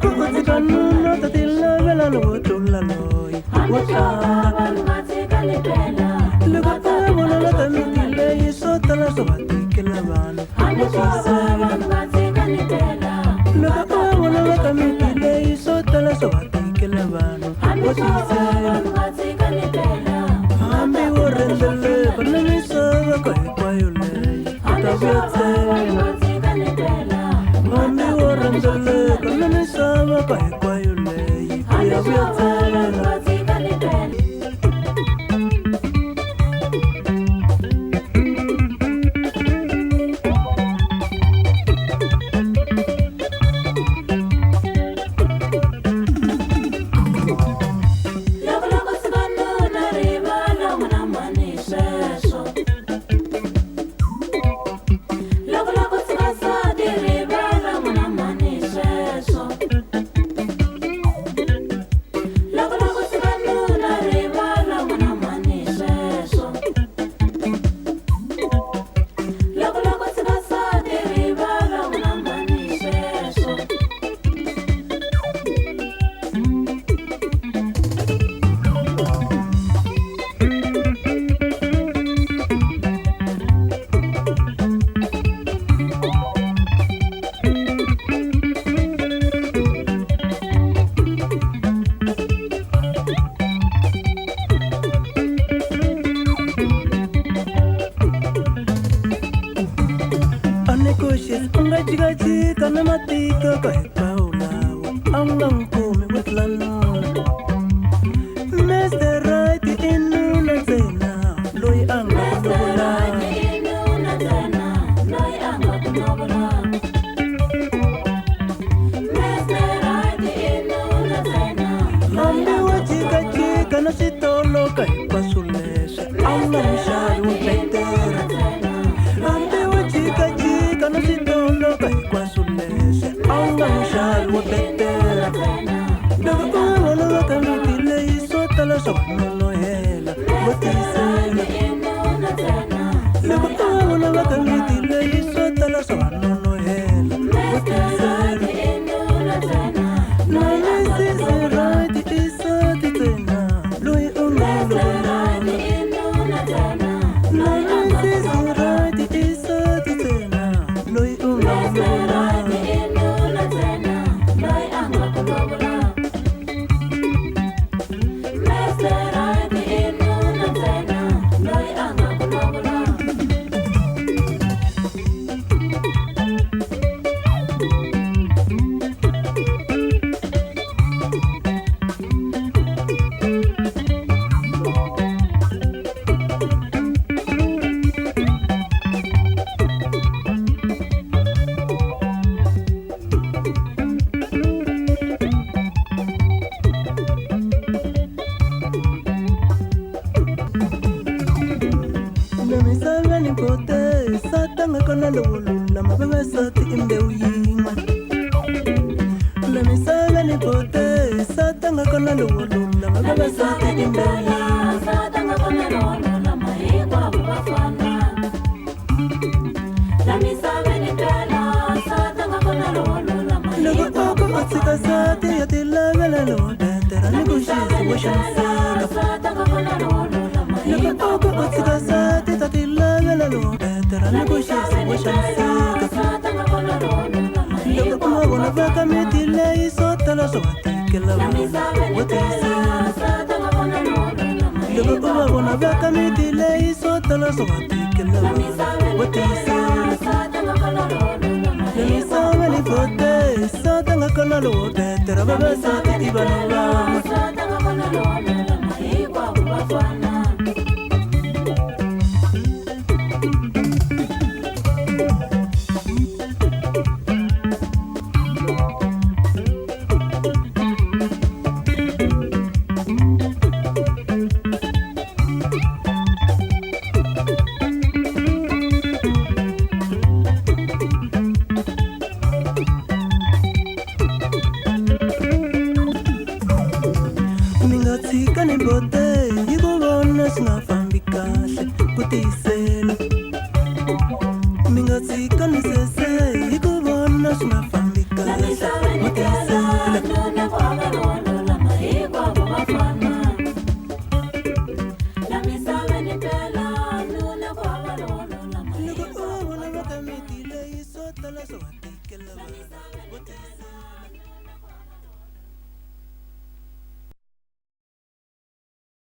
ku u tshika nuna ta ti lavela lowo tlula loyi wo tlanga. Loko u vona va ka miti leyi swo tala swo va tikela vanhu vo tiyisela. Loko u vona va ka miti leyi swo tala swo va tikela vanhu vo tiyisela. Hambi wo rhendzeleka na misava ka hinkwayo leyi u ta vuya ntsena. Hambi wo rhendzeleka na misava ka hinkwayo leyi u ya vuya ntsena. Loko loko tshika nuna rivala n'wana mhani sweswo. Loko loko tshika nsati rivala n'wana mhani sweswo. Loko loko tshika nuna rivala n'wana mhani sweswo. Loko loko tshika nsati rivala n'wana mhani sweswo. Anikoxis u nga jikajika na matiko ka hinkwawo lawa a wu nga n'wi kumi wo tlula nuna. Mr Right i nuna ntsena loyi a nga ku Mr. Right lovolanga. i nuna ntsena loyi a nga ku lovolanga. Mr. Right i nuna ntsena loyi Hambi a wo nga ku jikajika lovolanga. na switolo ka hinkwaswo leswi a wu nga Mr. n'wi xavi Right wo i nuna betere. ntsena loyi Hambi a wo nga ku lovolanga. jikajika na switolo ka hinkwaswo leswi a wu nga Mr. n'wi xavi Right wo i nuna betere. ntsena Loko loyi u a nga ku vona va ka miti lovolanga. leyi swo tala swa va nonohela vo Mr. Right tiyisela. i nuna ntsena Loko loyi u a nga vona ku va ka miti lovolanga. leyi swo tala swa va nonohela vo Mr. Right tiyisela. i nuna ntsena Na loyi a nga ku Mrs lovolanga. Right i nsati ntsena loyi u nga n'wi Mr. Right lovolanga. i nuna ntsena Na loyi a nga ku Mrs lovolanga. Right i nsati ntsena loyi u nga n'wi Mr. Right lovolanga. i nuna ntsena loyi a nga ku lovolanga. Mr. Right i nuna ntsena loyi a nga ku lovolanga. La misaveni kote satanga kona lowo lulama vavasati i mbewu yin'we. La misaveni kote satanga kona lowo lulama La vavasati i misaveni mbewu twela yin'we. satanga kona lowo lulama hinkwavo va fana. La misaveni twela satanga kona lowo lulama Loko u ku hinkwavo u va tshika fana. nsati ya ti lavela lowo betera La ni ku xisi misaveni wo twela xaniseka. satanga kona lowo lulama Loko u ku hinkwavo u va tshika fana. nsati ta ti lavela lowo betera La ni ku xisi wo misaveni twela xaniseka. satanga kona lowo lulama Loko u hinkwavo vona va va ka fana. miti leyi swo tala swo va tikela La vanhu misaveni vo twela tiyisela. satanga kona lowo lulama Loko u va hinkwavo vona va va ka fana. miti leyi swo tala swo va tikela La vanhu misaveni vo twela tiyisela. satanga kona lowo lulama La hinkwavo misaveni va fana. kote satanga kona lowo betera La vavasati misaveni i vanhu twela van'we. satanga kona lowo lulama hinkwavo va fana. Mi nga tshika ni bote hi ku vona swi nga fambi kahle ku tiyisela. Mi nga tshika ni sese hi ku vona swi nga fambi.